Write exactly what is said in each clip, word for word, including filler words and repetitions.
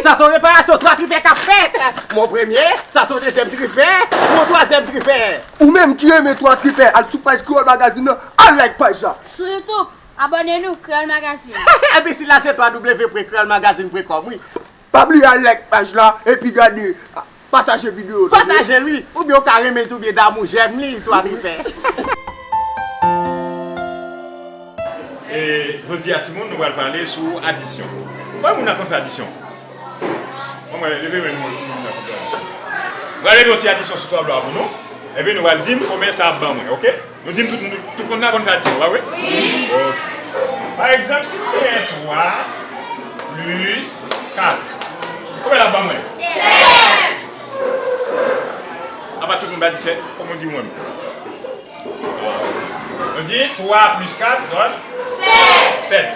Sa se yon reparasyon twa tripè k ap fèt. Mon premye, sa se yon dezyèm tripè, mon twazyèm tripè. Ou menm ki renmen twa tripè, al sou paj Kreyòl Magazine nan, al like paj la. Sou YouTube, abòne nou, Kreyòl Magazine. Enbesil la se w w w pwen kreyòl magazine pwen kòm, wi. Pa bliye al like paj la, epi gade, pataje videyo. Pataje l, wi. Oubyen w ka renmen l tou, oubyen damou jèm li, twa tripè. E jodi a, timoun, nou pral pale sou adisyon. Konbyen moun la konn fè adisyon? Ban mwen, leve men moun, moun la konn fè adisyon. Mwen pral mete yon ti adisyon sou tablo a pou nou. Epi nou pral di m konbyen sa ap ban mwen, oke? Nou di m tout, tout moun la konn fè adisyon, pa vre? Wi. Oke. Pa egzanp, si m genyen twa plis kat, konbyen l ap ban mwen? Sèt. Apa tout moun pa di sèt, kòman w di w menm? Nou di twa plis kat donn sèt. Sèt.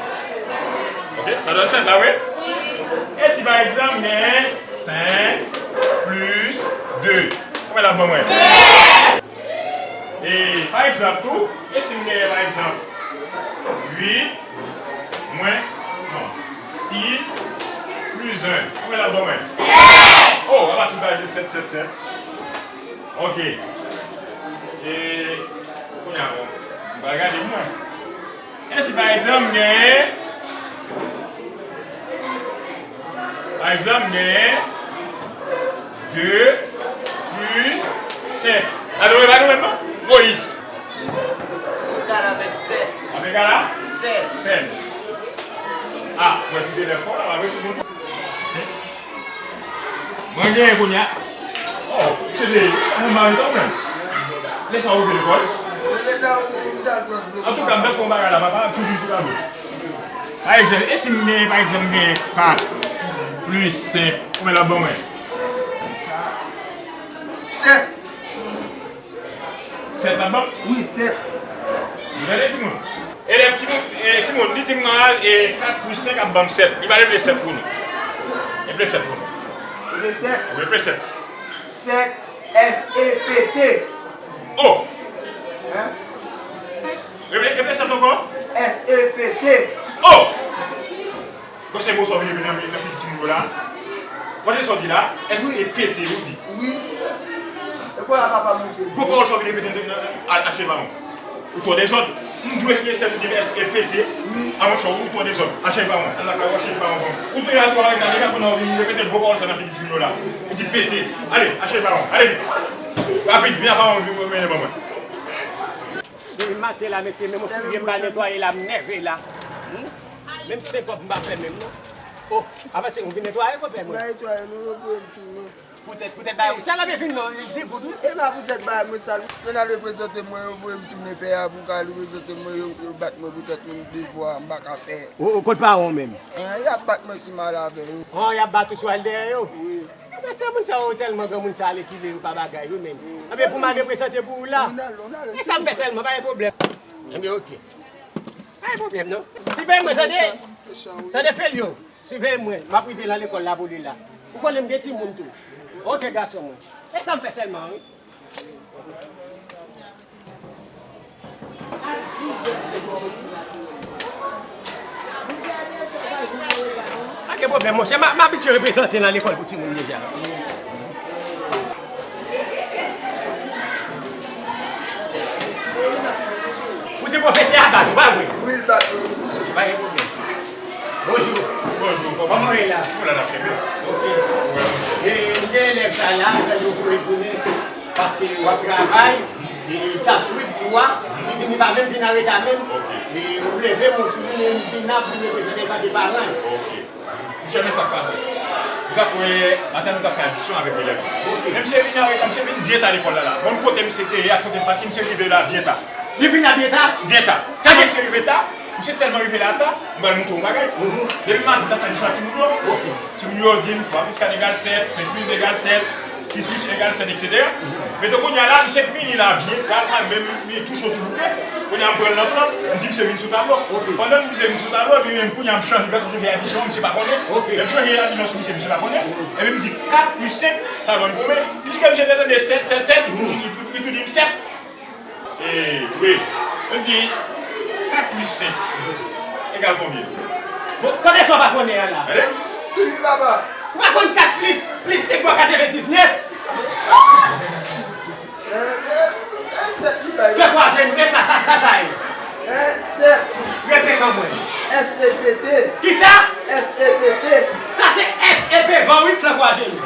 Oke, sa donn sèt la, wi? E si, pa egzanp, m genyen senk plis de? Konbyen l ap ban mwen? Sèt. E, pa egzanp, tou, e si m genyen, pa egzanp, uit mwen, non, sis plis en, konbyen l ap ban mwen? Sèt. Oh, apa tout bagay se sèt, sèt, sèt. Oke. E, kounye a, bon, m pral gade pou mwen. E si, pa egzanp, m genyen, pa egzanp, m genyen de plis senk. A, nou, e pa nou menm, non? Moyiz. Egal avèk sèt. Ap egal a? Sèt. Sèt. A, mwen kite lè fò la, mwen tout moun fò. Mwen genyen kounye a. Oh, se de, mwen mari kanmenm. Lè sa ou vin lekòl. Antouka, m t ap fè yon bagay la, papa, ap toujou sou tablo. Pa egzanp, e si m genyen, pa egzanp, m genyen kat plis senk, konbyen l ap ban mwen? Sèt. Sèt la ban? Wi, sèt. Nou tande, timoun? Elèv, timoun, e, timoun, li di m, e, kat plis senk ap ban m sèt. Li pa reple sèt pou nou. Reple sèt pou nou. Reple sèt? Wi, reple sèt. Sèt, S E P T. Oh! Hein? Reple, reple sèt ankò? S E P T. Oh! Bon, se mo sa w vin repete nan, nan figi timoun yo la. Ou tande sa w di la? Wi. S E P T, ou di. Wi. E kwa la papa montre? Gwo pawòl sa w vin repete nan, nan, nan, a, achte pa w. Ou twò dezòd. M di w S E P T, ou di S E P T. Wi. A monchè, ou twò dezòd. Achte pa w. Al lakay ou, achte pa w. Ou te a twò lane, kounye a w vin repete gwo pawòl sa nan figi timoun yo la. Ou di pete. Ale, achte pa w. Ale vit. Rapid, vin apa w vin mennen ban mwen. Depi maten la, mesye, menm yon soulye m pa netwaye la, m nève la. Hmm? Menm senk kòb m pa fè menm, non. Oh, avanse, ou vin netwaye, konpè mwen? M pa netwaye, non, yo voye m tounen. Poutèt, poutèt bagay ou sal, ap vin non, li di goud, wi. E pa poutèt bagay mwen sal, wi. Yo n al reprezante mwen, yo voye m tounen pè a pou ka reprezante mwen, yo, yo bat mwen poutèt yon devwa m pa ka fè. Ou, ou kot paran w menm? An, y ap bat mwen si m al avè yo. An, y ap bat ou si w al dèyè yo? Wi. Ebyen, se moun sa yo tèlman granmoun sa ale ki vle yo pa bagay, wi, menm. Ebyen, pou m al reprezante pou ou la. E sa m fè sèlman, pa gen pwoblèm. Ebyen, oke. Pa gen pwoblèm, non. Siveye mwen, tande? Tande, Felyo. Siveye mwen. M ap rive nan lekòl la pou li la. Ou konnen m gen timoun tou. Oke, gason mwen. E sa m fè sèlman, wi. Pa gen pwoblèm, monchè. M, m abitye reprezante nan lekòl pou timoun deja. Ou di pwofesè a bat ou, pa vre? Wi, l bat mwen. Pa gen pwoblèm. Bonjou. Bonjou, kòman? Kòman w ye la? Ou la, n ap kenbe. Oke. Wè, monchè. E, m gen elèv sa la, m tande w voye tounen, paske w ap travay, e, l t ap swiv kou a, li di m li pa menm vin anreta menm. Oke. E, ou leve men w sou li, men m vin la pou m reprezante kòm paran. Oke. Misye, men sa k pase. Nou t ap fè, maten, nou t ap fè adisyon avèk elèv la. Oke. Men misye vin anreta, misye vin byen ta lekòl la, la. Bon, kote misye te ye a, kote m pa t ye, misye rive la byen ta. Li vin la byen ta? Byen ta. Tèlman misye rive ta, misye tèlman rive la ta, m pral montre w yon bagay. Mhm. Depi maten, m t ap fè adisyon ak timoun yo. Oke. Timoun yo di m twa plis kat egal sèt, senk plis de egal sèt, sis plis en egal sèt, etsetera. Mhm. Men tou kounye a la, misye vini la byen ta, pral menm, li tou cho tou bouke. Kounye a, m pran l nan plan, m di misye vin sou tablo. Oke. Pandan misye vin sou tablo, epi menm kounye a, m chanje, m chanje adisyon, misye pa konnen. Oke. Lè m chanje adisyon sou misye, misye pa konnen. Mhm. Epi m di, kat plis senk, sa ban m konbyen? Piske misye te tande sèt, sèt, sèt, li tou, li tou, li tou di m sèt. E, wi. Yo di, kat plis senk egal konbyen? Bon, kote sa w pa konnen an la? Gade. Di li, papa. Ou pa konn kat plis, plis senk bò katrevendiznèf? Fè kwa jenou, e sa, sa, sa, sa ye? Repete ban mwen. S E P T. Kisa? S E P T. Sa se S E P van wi, flank wa jenou.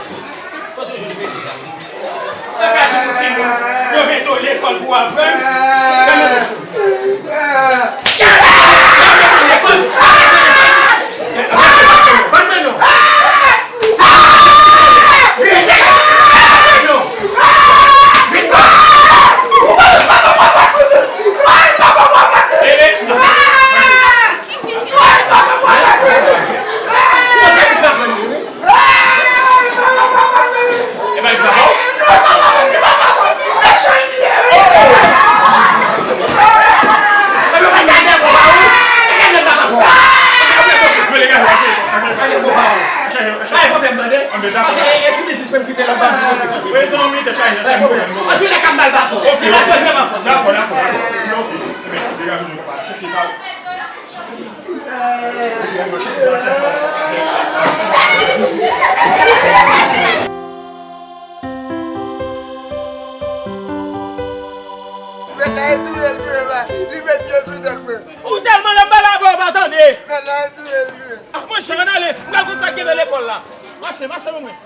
Kote w jwenn pete sa? Yo ka di pou timoun, yo mete w lekòl pou w aprann. Fèmen bouch ou. Yo mete w lekòl, yo mete w lekòl. Ban mwen non. Vin non. Vin non. Gwo sèvis n ap rann li wi. E pa li k pa ba w? Ebyen, ou pa ka gen bon pa ou? Ou ka gen bon pa ou? Rele gason, rele. Pa gen bon pa ou? Pa gen pwoblèm, tande. Paske e, e ti biznis menm ki te la, w pa vin kote sa. Wi, se yon militè chaje, chaje pwoblèm. Antoulèka, m ba l baton. Ok, ok. Dakò, dakò, dakò. Ok. Ebyen, degaje nou pa chèche pa ou. Mèt la e touye l touye la, li met pye sou tèt mwen. Ou tèlman lè m pale avè w pa tande. Mèt la e touye l touye. Ah, monchè, ann ale, m pral konn sa k gen nan lekòl la. Mache, mache ban mwen.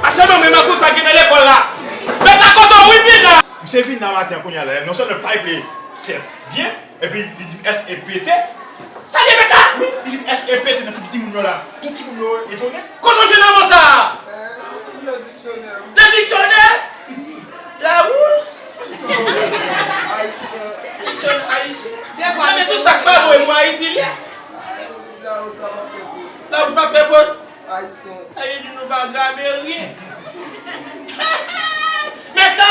Mache ban mwen, m ap konn sa k gen nan lekòl la. Mèt la kote w wi, Pina. Misye vin nan maten an kounye a la, non sèlman l pa regle sèt byen, epi li di m S E P T. Sa l ye, mèt la? Wi, li di m S E P T nan figi timoun yo la. Tout timoun yo etone. Kote w jwenn nan mo sa a? Nan diksyonè. Nan diksyonè? Lawous? Ayisyen. Diksyonè ayisyen. Nan men tout sa k pa bon e mo Ayiti l ye. Lawous pa p ap fè fot. Lawous p ap fè fot? Ayisyen. Sa vle di nou pa grameryen. Mèt la!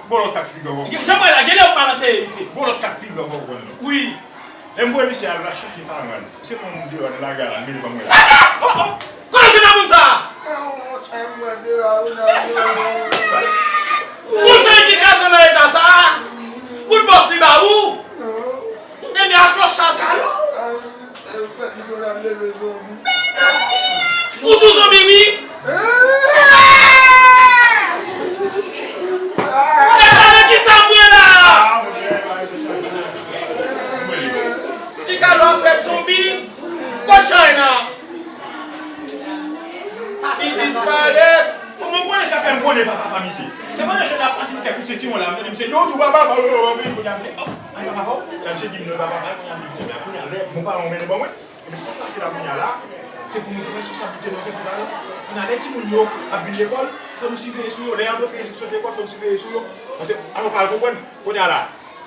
Bon, lòt tak pi gwo. Jan mwen la, gen lè ou pa nan serye, misye. Bon, lòt tak pi gwo, ou konn non. Wi. Lè m voye misye al la chèche paran l. Se pran moun deyò nan lari a la, l mele ban mwen la. Sa la! Oh, oh! Kote w jwenn nan moun sa a? Ou se yon edikasyon nan eta sa a? Kout bòs li ba ou? Ebyen, atò chal kalo. Ou tou zonbi, wi. Mèt la, nan kisa m ye la? Li ka lò fèt zonbi. Kot China? Si disparèt. Bon, mwen konnen sa fè m konnen pa papa misye. Se pandan China ap pase m fè kout sentiwon la, m tande misye di, "Oh, nou pa papa, oh, oh, oh," kounye a m di, "Oh, ay, pa papa, oh." La misye di m, "Non, pa papa," kounye a m di, "Misye, men kounye a lè bon paran w mennen ban mwen." Ebyen, sa k pase la kounye a la, se pou nou pran responsablite nou antanke paran. Kounye a, lè timoun yo ap vin lekòl, fò nou siveye sou yo. Lè y ap rantre, sot lekòl, fò nou siveye sou yo. Paske, alò, pa al konprann. Kounye a la,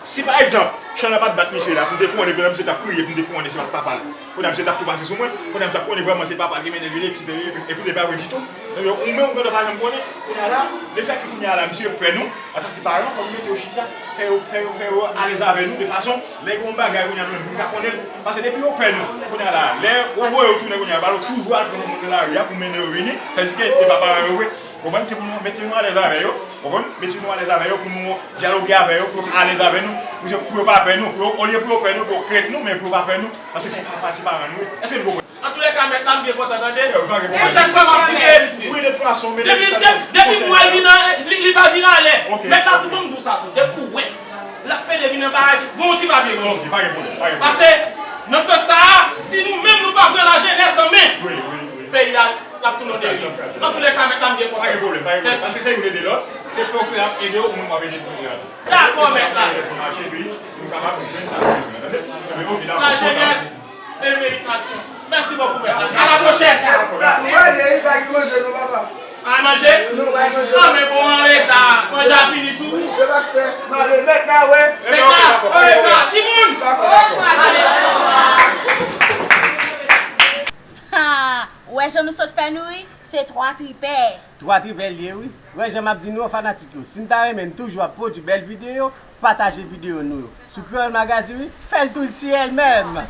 si pa egzanp, China pa t bat misye la, pou m te konnen, pandan misye t ap kriye, pou m te konnen se pa t papa l. Kounye a, misye t ap tou pase sou mwen. Kounye a, m t ap konnen vrèman se papa l ki mennen li, etsetera. Epi, li pa vre ditou. Donk, ou menm, ou gendwa pa janm konnen. Kounye a la, lefètke kounye a la, misye pè nou. Antanke paran, fò nou mete yo chita, fè yo, fè yo, fè yo alèz avè nou, de fason, lè gen yon bagay, kounye a nou menm, pou nou ka konnen l. Paske depi yo pè nou, kounye a la, lè yo voye yo tounen, kounye a, ba yo toujou al pran yon moun nan lari a pou mennen yo vini, tandike se pa paran yo vre. Konprann? Se pou nou mete nou alèz avè yo, konprann? Mete nou alèz avè yo, pou nou dyaloge avè yo, pou yo ka alèz avè nou, pou yo, pou yo pa pè nou, pou yo, olye pou yo pè nou, pou yo krent nou, men pou yo pa pè nou, paske se pa, se paran nou ye. Èske nou konprann? Antoulèka, mèt la, m byen kontan tande. Pwochèn fwa, m ap siveye misye. Depi, depi, depi m wè l vin an, li, li pa vin anlè. Mèt la, tou ban m di w sa tou. Depi w wè l ap pede vin anba, gon yon ti papye ban m. Paske, nan sans sa a, si nou menm nou pa pran lajenès an men, peyi a, l ap tounen dèyè. Antoulèka, mèt la, m byen kontan. Mèsi. Paske se youn ede lòt, se pwofè a ap ede w, ou menm w ap ede pwofè a tou. Dakò, mèt la. Lajenès. Leve yon nasyon. Mèsi bokou, mèt la. A la pwochèn. Manje, li pa gen manje, non, papa. Pa manje? Non, pa manje. Ah, men bon, an reta. Manje a fini sou ou. Yo pa fè. M ale, mèt la, wè. Mèt la, an reta. Timoun! Dakò, dakò. Ha! Ou wè jan nou sot fè nou ri? Se twa tripè. Twa tripè l ye, wi. Wè jan m ap di nou an, fanatik yo, si n ta renmen n toujou ap pwodui bèl videyo, pataje videyo nou yo sou Kreyòl Magazine, wi, fè l toujou si èl menm.